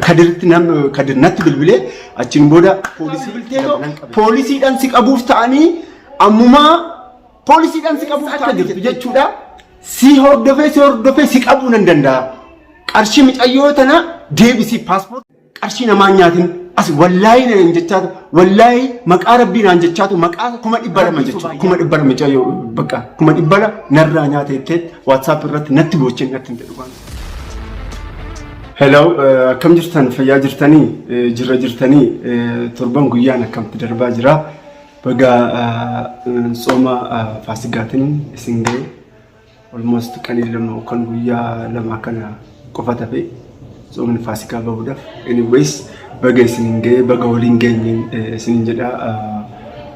Kadiritti nam Kadir natti bilbilee achiin booda poolisii bilteetoo poolisiidhaan si qabuuf ta'anii ammumaa poolisiidhaan si qabuuf akka jirtu jechuudha. Si hordofee si hordofee si qabuu nan danda'a. Qarshii micayyoo tana deebisii paaspoortii qarshii namaan nyaatin as wallaahi naan jechaatu wallaahi maqaa rabbii naan jechaatu maqaa 200,000 jechuudha. 200,000 micayyoo bakka 200,000 narraa nyaata jettee WhatsApp irratti natti boochee natti hin ta'e. Hello, akkam jirtan? Fayyaa jirtanii? Jirra jirtanii? Torban guyyaan akkamtti darbaa jira? Baga tsooma Faasigaatiin isin ga'e. Almost qanii 2 yookaan guyyaa 2 kana qofa tafe tsoomni Faasigaa bahuudhaaf. Anyways, baga isin ga'e, baga waliin geenye isin jedha.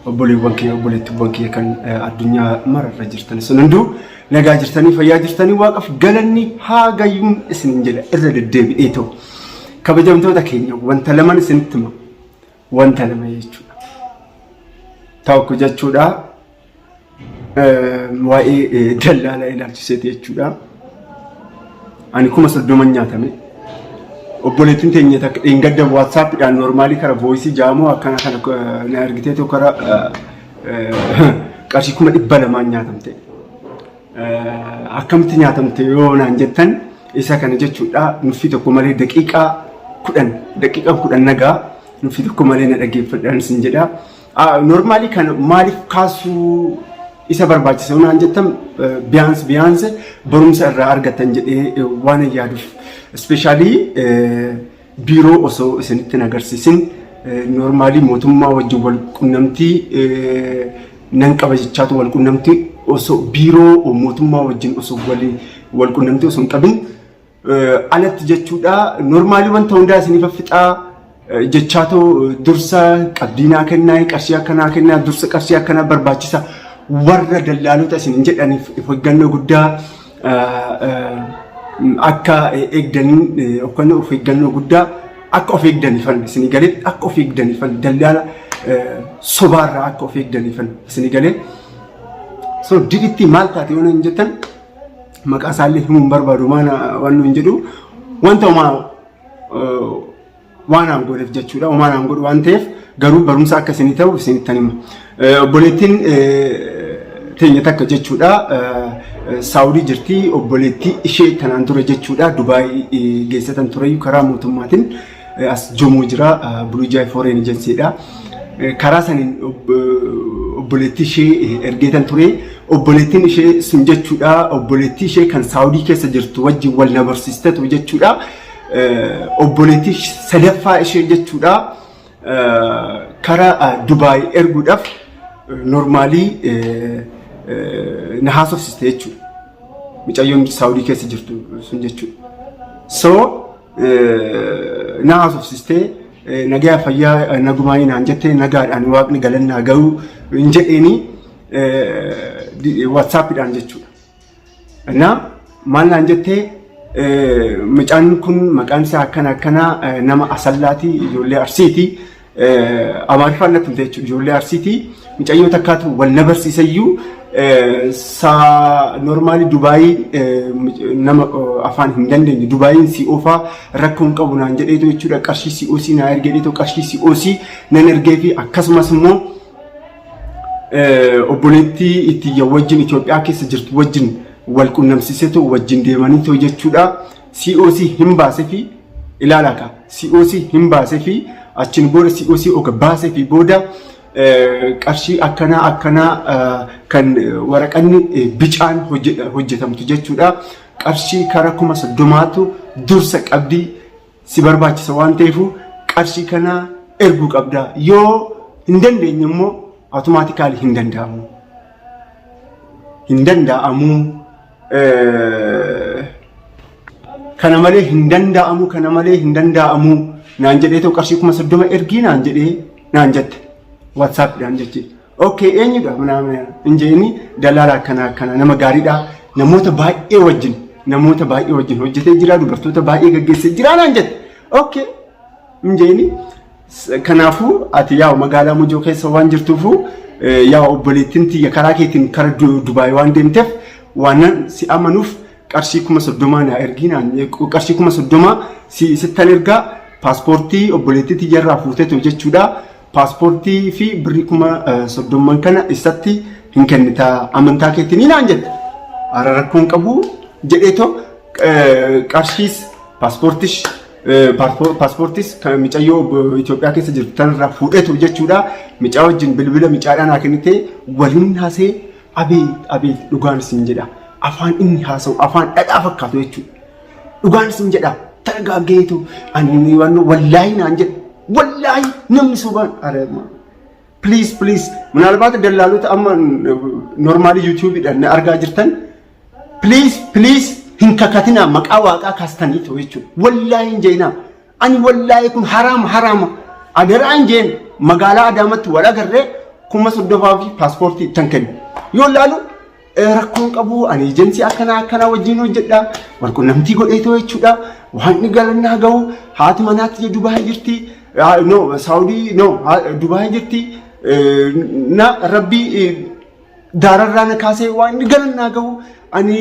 Obboleewwan kiyya, obboleettiiwwan kiyya kan addunyaa mararra jirtan sun hunduu nagaa jirtanii, fayyaa jirtanii, waaqaf galanni haa gayyuun isin jedha irra deddeebi'ee ta'u. Kabajamtoota keenya, wanta laman isinitti hima. Wanta lama jechuudha. Tokko jechuudha waa'ee dallaalaa ilaalchiseeti jechuudha. Ani 30,000 nyaatame. Obboleettiin teenya takka dheengadda WhatsAppiidhaan normaalii kara voice jaamoo akkana kana na argiteetu kara qarshii 200,000 nyaatamte. Akkamitti nyaatamte yoo naan jettan, isa kana jechuudha, nuffii tokko malee daqiiqaa 10, daqiiqaa 10 nagaa nuffii tokko malee na dhaggeeffadhaan isin jedha. Normaalii kana maaliif kaasuu isa barbaachisa yoo naan jettan, biyaansi biyaansi barumsa irraa argattan jedhee waan hin yaaduuf. Especially biiroo osoo isinitti hin agarsiisin normaalii mootummaa wajjin wal qunnamtii nan qaba jechaatu wal qunnamtii osoo biiroo mootummaa wajjin osoo wal qunnamtii osoo hin qabin alatti jechuudha. Normaalii wanta hundaa isiniif fixaa jechaatu dursa qabdii naa kennaa, qarshii akkanaa kennaa, dursa qarshii akkanaa barbaachisa warra dallaalota isin jedhaniif of eeggannoo guddaa akka eegdaniin yookaan of eeggannoo guddaa akka of eegdaniifan isinii galee, akka of eegdaniifan, dallaala sobaarraa akka of eegdaniifan isinii galee. So didhitti maal taate yoo hin jettan, maqaa isaallee himuun barbaadu waan hin jedhu, wanta homaa waan aan godheef jechuudha. Homaa aan godhu waan ta'eef garuu barumsa akka isinii ta'u isinittan hima. Obboleettiin teenya takka jechuudha Saawudii jirti. Obboleettii ishee tanaan dura jechuudha Dubaay geessatan tureyyuu karaa mootummaatiin as Jomoo jira, Blue Jay Foreign Agencydha. Karaa saniin obboleettii ishee ergeetan ture. Obboleettiin ishee sun jechuudha obboleettii ishee kan Saawudii keessa jirtu wajjin wal na barsiistetu jechuudha. Obboleettii sadaffaa ishee jechuudha karaa Dubaay erguudhaaf normaalii na haasofsiste jechuudha. Mucayyoon Saawudii keessa jirtu sun jechuudha. So na haasofsistee, nagaa fayyaa nagumaanii naan jettee, nagaadhaan waaqni galannaa ga'uu hin jedheeni WhatsAppiidhaan jechuudha. Na maal naan jettee, mucaan kun maqaan isaa akkana akkana, nama Asallaati, ijoollee Arsiiti. Amaariffaan natti himte jechuudha, ijoollee Arsiiti. Mucayyoo takkaatu wal na barsiisayyuu saa normaalii Dubaayii nama afaan hin dandeenye Dubaayiin si oofaa rakkoo hin qabu naan jedheetu jechuudha, qarshii COC naa ergeetu, qarshii COC nan ergee fi akkasumas immoo obboleettii itti wajjin Itoophiyaa keessa jirtu wajjin wal qunnamsiisetu wajjin deemanii jechuudha. COC hin baasee fi ilaalaa ka COC hin baasee fi achiin booda COC oga baasee fi booda qarshii akkanaa akkanaa kan waraqanni bicaan hojjetamtu jechuudha. Qarshii kara 30,000tu dursa qabdii si barbaachisa waan ta'eef qarshii kana erguu qabda. Yoo hin dandeenye immoo automatically hin danda'amu. Hin danda'amu. Kana malee hin danda'amu, kana malee hin danda'amu naan jedhee qarshii 30,000 ergii naan jedhee naan jette. WhatsAppiidhaan jechi. Okay, eenyudha hin jeeni, dalaala akkana akkana, nama gaariidha, namoota baay'ee wajjin, namoota baay'ee wajjin hojjetee jira, dubartoota baay'ee gaggeessee jira naan jette. Okay, hin jeeni. Kanaafuu ati yaa magaalaa Mojoo keessa waan jirtuufu, yaa obboleettiin tiyya karaa keetiin kara Dubaay waan deemteef waan si amanuuf qarshii 30,000 naa ergii naan, qarshii 30,000 si sittan ergaa. Paaspoortii obboleettii tiyyarraa fuuteetu jechuudha. Paaspoortii fi birrii 30,000 kana isatti hin kennitaa amantaa keetiin naan jette. Ara rakkoon qabu jedheetoo qarshiis paaspoortiis paaspoortis kan micayyoo Itoophiyaa keessa jirtu tanarraa fuudheetu jechuudha. Micaa wajjin bilbila micaadhaan haa kennitee waliin haasee abeet abeet dhugaan isin jedha. Afaan inni haasa'u afaan dhadhaa fakkaatu jechuudha. Dhugaan isin jedha targaaggeetu ani waan wallaahi naan jedha. Wallaahi namni sobaan please please ምናልባት dallaalota amma normally YouTubeidhaan na argaa jirtan, please please, hin kakatinaa maqaa waaqaa kaastanii ta'u jechuudha. Wallaahi hin jeenaa. Ani wallaahi kun haraama haraama. Adaraa hin jeen. Magaalaa Adaamatti wal agarree 30,000 fi paaspoortii ittan kennu. Yoo laalu rakkoon qabu, ani eejensii akkanaa akkanaa wajjin hojjedha. Walqunnamtii godheetoo jechuudha. Waan inni galannaa gahu haati manaatti Dubaay jirti. No, Saawudii, no, Dubaay jirti. Na rabbii daararraa na kaasee waan inni galannaa gahu ani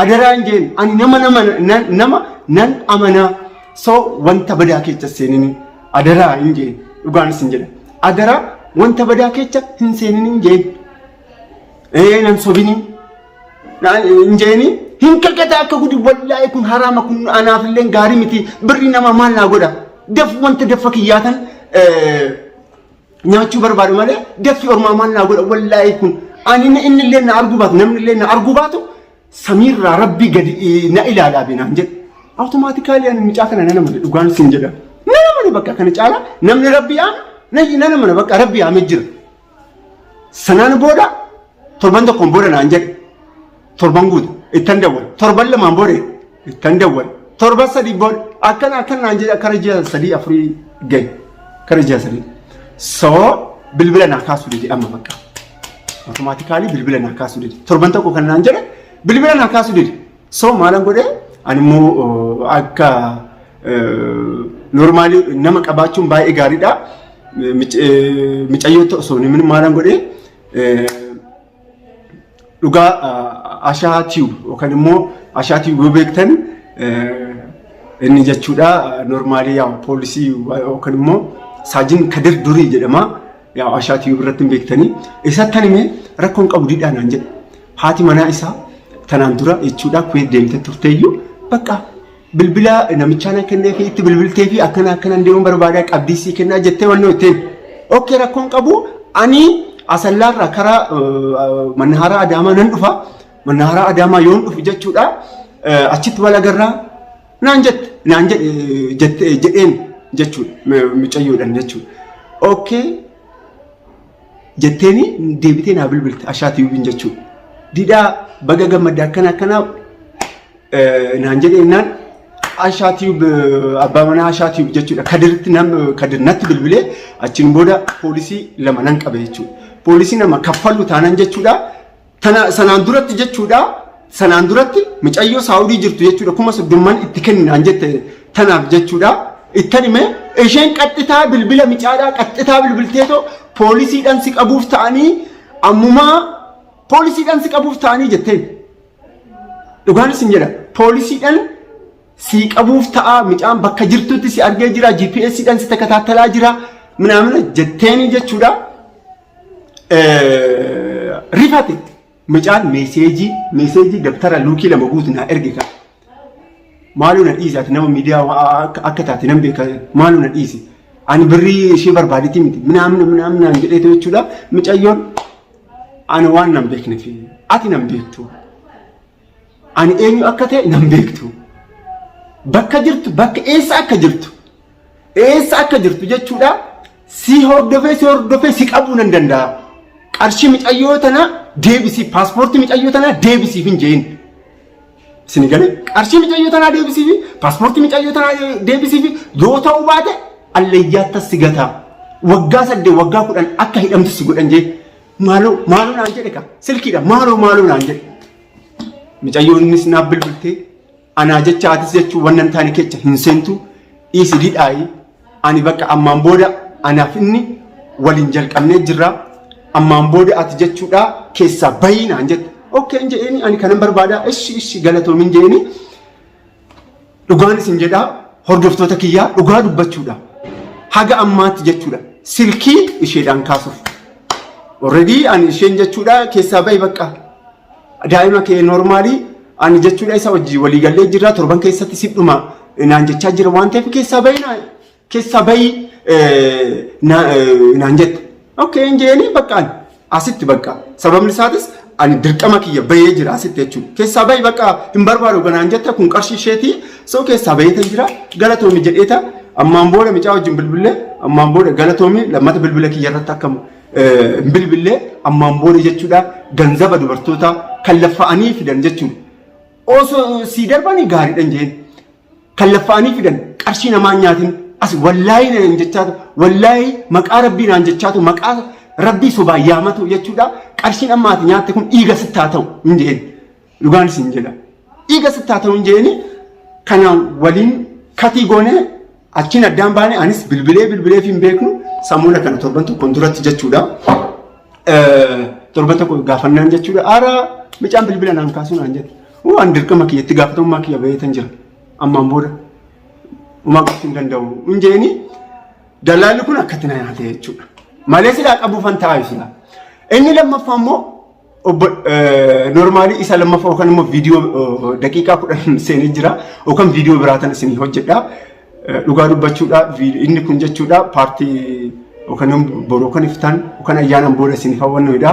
adaraa hin jeen, ani nama nama nama nan amanaa, so wanta badaa keessa seenini adaraa hin jeen. Dhugaan isin jedha, adaraa wanta badaa keessa hin seenini hin jeen, nan sobini hin jeeni. Hin kakata akka gudi. Wallaahi kun haraama, kun anaaf illee gaarii miti. Birri nama maal naa godha? Daf wanta daffa kiyyaatan nyaachuu barbaadu malee daffi ormaa maal naa godha? Wallaahi kun ani inni illee na arguu baatu, namni illee na arguu baatu, samiirraa rabbii gadi na ilaalaa binaan jedhe. Automatically ani mucaa kana nana male, dhugaan sin jedha. Nana male bakka kana caala namni rabbii aame nana male bakka rabbii aame jira. Sanaan booda torban tokkoon booda naan jedhe. Torban guutu ittan dawwal. Torban lamaan booda ittan dawwal. Torban 3 booda akkana akkana naan jedhe. Kara ji'a 3 afurii gahe. Kara ji'a 3. So bilbila naa kaasuu dide amma bakka. Automatically bilbila naa kaasuu dide. Torban tokko kan naan jedhe bilbila naa kaasuu dide. So maalan godhee? Ani immoo akka normally nama qabaachuun baay'ee gaariidha. Micayyoo osoo hin maalan godhee? Dhugaa Ashaa Tube yookaan immoo Ashaa Tube yoo beektan inni jechuudha normally yaa poolisii yookaan immoo Saajin Kadir Durii jedhama. Yaa Ashaa Tube irratti hin beektanii. Isatti himee rakkoon qabu didhaa naan jedhe. Haati manaa isaa tanaan dura jechuudha Kuweet deemtee turteeyyuu bakka bilbila namichaa na kennee fi itti bilbiltee fi akkana akkanaan deemuun barbaada qabdii sii kennaa jettee wannoo ittiin. Okay, rakkoon qabu, ani Asallaarraa karaa Mannahaaraa Adaamaa nan dhufa. Mannahaaraa Adaamaa yoon dhufu jechuudha achitti wal agarraa naan jette naan jette jedheen jechuudha mucayyoodhaan jechuudha. Okay jetteeni deebitee naa bilbilte Ashaa Tubeiin jechuudha. Didhaa baga gammadde akkana akkana naan jedhee naan Ashaa Tube, abbaa manaa Ashaa Tube jechuudha. Kadiritti nam Kadir natti bilbilee achiin booda poolisii lama nan qabe jechuudha. Poolisii nama kaffallu taanan jechuudha. Tana sanaan duratti jechuudha. Sanaan duratti mucayyoo Saawudii jirtu jechuudha 30,000 itti kenninaan jette tanaaf jechuudha. Ittan hime isheen qaxxitaa bilbila micaadhaa qaxxitaa bilbilteetoo poolisiidhaan si qabuuf ta'anii, ammumaa poolisiidhaan si qabuuf ta'anii jetteen. Dhugaan isin jedha, poolisiidhaan si qabuuf ta'a, micaan bakka jirtutti si argee jira, GPSdhaan si takataattalaa jira minaamina jetteeni jechuudha. Rifate micaan. Message dabtara luukii lama guutu naa erge kan. Maaloo na dhiisi, ati nama miidiyaa akka taate nan beeka, maaloo na dhiisi. Ani birrii ishee barbaaditi miti minaamina minaamina jedheetu jechuudha. Micayyoon ani waan nan beekne fi ati nan beektu. Ani eenyu akka ta'e nan beektu. Bakka jirtu, bakka eessa akka jirtu, eessa akka jirtu jechuudha. Si hordofee si hordofee si qabuu nan danda'a. Qarshii micayyoo tana deebisii, paaspoortii micayyoo tana deebisiif hin jeen. Isin galee? Qarshii micayyoo tanaa deebisiif, paaspoortii micayyoo tanaa deebisiif, yoo ta'uu baate allayyaattas si gataa. Waggaa 8, waggaa 10 akka hidhamtu si godhan jee. Maaloo maaloo naan jedhe ka silkiidha, maaloo maaloo naan jedhe. Micayyoonnis naaf bilbiltee anaa jecha atis jechuun wannan taane kecha hin seentu, dhiisi didhaayi, ani bakka ammaan booda anaaf inni waliin jalqabnee jirra, ammaan booda ati jechuudha keessaa bahii naan jette. Okay hin jedheeni, ani kanan barbaada, ishi ishi galatoomin jedheeni. Dhugaan isin jedhaa. Hordoftoota kiyyaa, dhugaa dubbachuudha. Haga ammaatti jechuudha. Silkii isheedhaan kaasuuf. Already ani isheen jechuudha keessaa bahi bakka. Daa'ima kee normal ani jechuudha isa wajjin waliigallee jirra, torban keessatti si dhuma naan jechaa jira waan ta'eef keessaa bahi keessaa bahi naan jette. Okay hin jeeni bakka ani asitti bakka sababni isaatis ani dirqama kiyya bahee jira asitti jechuudha. Keessaa bahi bakka hin barbaadu naan jette, kun qarshii isheetii, so keessaa bahee tan jira, galatoomi jedheeta. Ammaan booda micaa wajjin bilbilee, ammaan booda galatoomi, lammata bilbila kiyya irratti akka hin bilbilee ammaan booda jechuudha. Ganzaba dubartoota kan laffa'anii fidan jechuudha. Osoo sii darbanii gaariidhan jeen. Kan laffa'anii fidan qarshii namaa nyaatin as wallaahi naan jechaatu, wallaahi maqaa rabbii naan jechaatu, maqaa rabbii sobaa yaamatu jechuudha. Qarshiin amma ati nyaatte kun dhiiga sitti haa ta'u hin jeen. Dhugaan isin jedha. Dhiiga sitti haa ta'u hin jeeni. Kanaan waliin katii goonee achiin addaan baane. Anis bilbilee bilbilee fi hin beeknu samuuna kana torban tokkoon duratti jechuudha. Torban tokko gaafannaan jechuudha. Aara micaan bilbila naan kaasuu naan jette. Waan dirqama kiyyatti gaafatamummaa kiyya baheetan jira. Ammaan booda uumaa gochuu hin danda'u. Hin jeeni dallaalli kun akkatti na nyaate jechuudha. Malee silaa qabuufan taa'u silaa. Inni lammaffaa immoo obbo normal isa lammaffaa yookaan immoo viidiyoo daqiiqaa 10 seenee jira yookaan viidiyoo biraatan isinii hojjedha. Dhugaa dubbachuudha inni kun jechuudha part yookaan boru yookaan iftaan yookaan ayyaanaan booda isiniif hawwannuudha.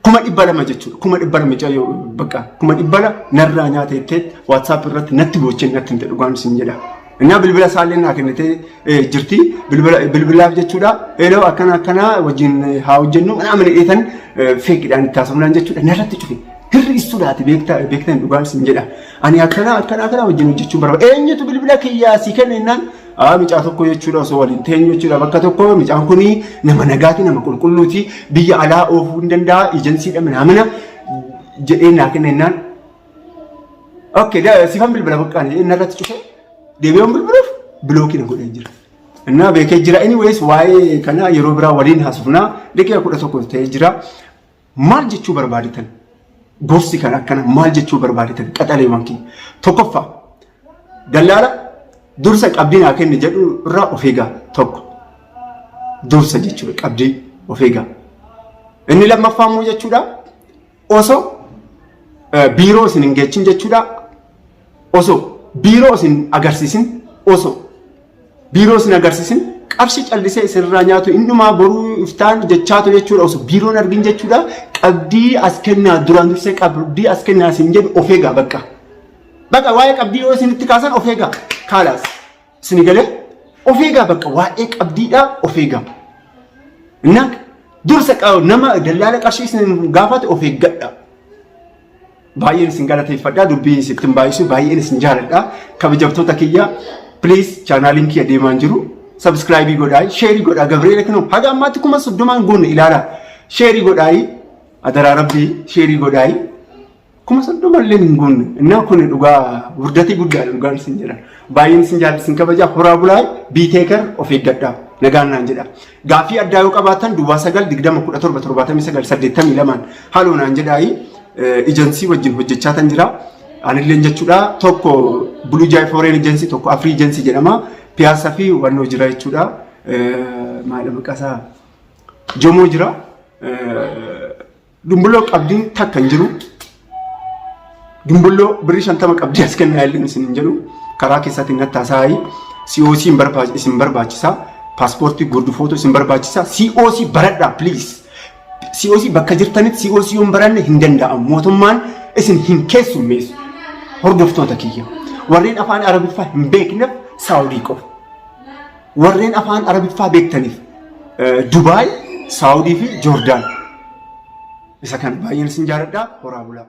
200,000 jechuudha. 200,000 mucayyoo bakka 200,000 narraa nyaata jettee WhatsApp irratti natti boochee natti himte, dhugaan isin jedha. Innaa bilbila isaallee naa kennitee jirti. Bilbilaaf jechuudha. Hello, akkana akkana wajjin haa hojjennu mana amana dheetan feekiidhaan itti haasofnaan jechuudha. Narratti cufe. Hirri istuudhaati beektaa beektan, dhugaan isin jedha. Ani akkana akkana akkana wajjin hojjechuu barbaada. Eenyutu bilbila kiyyaa sii kenne jennaan, aa micaa tokko jechuudha, osoo waliin teenyu jechuudha bakka tokko, micaan kuni nama nagaati, nama qulqulluuti, biyya alaa oofuu hin danda'a, ejensiidha mana jedhee naa kenne jennaan. Okay, sifan bilbila baqqaan jedhee narratti cufe, deebi'uun bilbiluuf block na godhee jira. Innaa beekee jira. Anyways, waa'ee kana yeroo biraa waliin haasofnaa, daqiiqa 11 ta'ee jira. Maal jechuu barbaaditan? Gorsi kan akkana maal jechuu barbaaditan qaxaleewwan keenya? Tokkoffaa, dallaala dursa qabdii naa kenni jedhu irraa of eegaa, tokko. Dursa jechuudha qabdii of eegaa. Inni lammaffaa immoo jechuudha osoo biiroo isin hin geechin jechuudha, osoo biiroo isin agarsiisin, osoo biiroo isin agarsiisin qarshii callisee isinirraa nyaatu innumaa boruu iftaan jechaatu jechuudha, osoo biiroon argin jechuudha qabdii as kennaa, duraan dursee qabdii as kennaa isin jedhu of eegaa bakka. Bakka waa'ee qabdii yoo isinitti kaasan of eegaa kaalaas isin galee of eegaa, bakka waa'ee qabdiidhaa of eegaa. Innaa dursa nama dallaala qarshii isin gaafate of eeggadha. Baay'een isin galateeffadha, dubbii isittin baay'isu, baay'een isin jaaladha. Kabajamtoota kiyya, please, chaanaaliin kiyya deemaan jiru subscribe godhaa, share godhaa. Gabriel kunoo haga ammaatti 30,000 goone ilaala. Share godhaa, adaraa rabbii, share godhaa. 30,000 illee hin goone. Innaa kun dhugaa gurdatii guddaadha, dhugaan isin jedha. Baay'een isin jaalladha, isin kabaja. Horaa bulaa, biiteekar, of eeggadha, nagaan naan jedha. Gaaffii addaa yoo qabaattan 09 20 17 79 82 hello naan jedhaayi. Ejensii wajjin hojjechaa tan jira. Anilleen jechuudha tokko Blue Jay Foreign Agency, tokko Afri Agency jedhama. Piyaasa fi wannoo jira jechuudha. Maal maqaa isaa? Jomoo jira. Dumbulloo qabdiin takka hin jiru. Dumbulloo birrii 50 qabdii as kennaa illee isin hin jedhu. Karaa keessaatiin natti haasa'aa. COC isin barbaachisa. Paaspoortii gurdu footoo isin barbaachisa. COC baradhaa, please. COC bakka jirtanitti COC yoo hin baranne hin danda'amu. Mootummaan isin hin keessummeessu. Hordoftoota kiyya. Warreen afaan Arabiffaa hin beekneef Saawudii qofa. Warreen afaan Arabiffaa beektaniif Dubaay, Saawudii fi Joordaan. Isa kana baay'een isin jaaladha. Horaa bulaa.